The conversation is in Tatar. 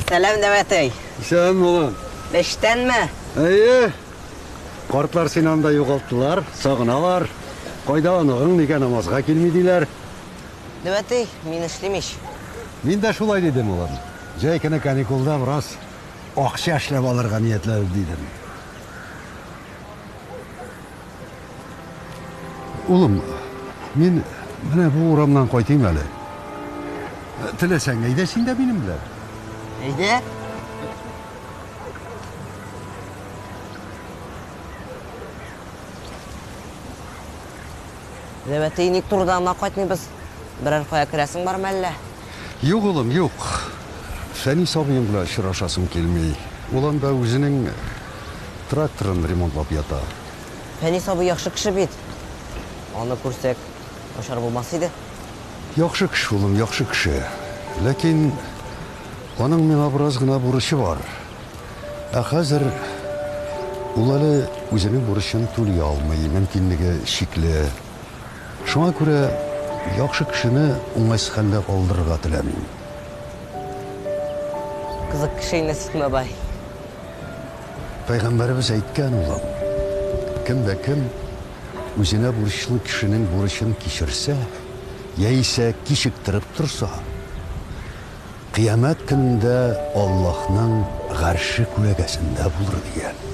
Сәлам, Дәвәтәй. Исән, улым. Эштәнме? Әйе. Картлар сине анда югалттылар, сагыналар. Кайда оныгың, нигә намазга килми диләр. Дәвәтәй, мин эшлим ич. Мин дә шулай дидем, улым. Җәй көне каникулда бераз акча эшләп алырга ниятләдем дидем. Улым, мин менә бу урамнан кайтыйм әле. Теләсәң, әйдә син дә минем белән. Әйдә. Дәвәтәй, ник турыдан гына кайтмыйбыз? Берәр кая керәсең бармы әллә? Юк, улым, юк. Фәнис абыең белән очрашасым килми. Ул анда үзенең тракторын ремонтлап ята. Фәнис абый яхшы кеше бит. Аны күрсәк, начар булмас иде. Яхшы кеше, улым, яхшы кеше. Ләкин аның миңа бераз гына бурычы бар. Ә хәзер ул әле үзенең бурычын түли алмый, мөмкинлеге чикле. Шуңа күрә яхшы кешене уңайсыз хәлдә калдырырга теләмим. Кызык кеше инде син, бабай. Пәйгамбәребез әйткән, улым, кем дә кем үзенә бурычлы кешенең бурычын кичерсә, яисә кичектереп торса, кыямәт көнендә Аллаһның гарше күләгәсендә булыр дигән.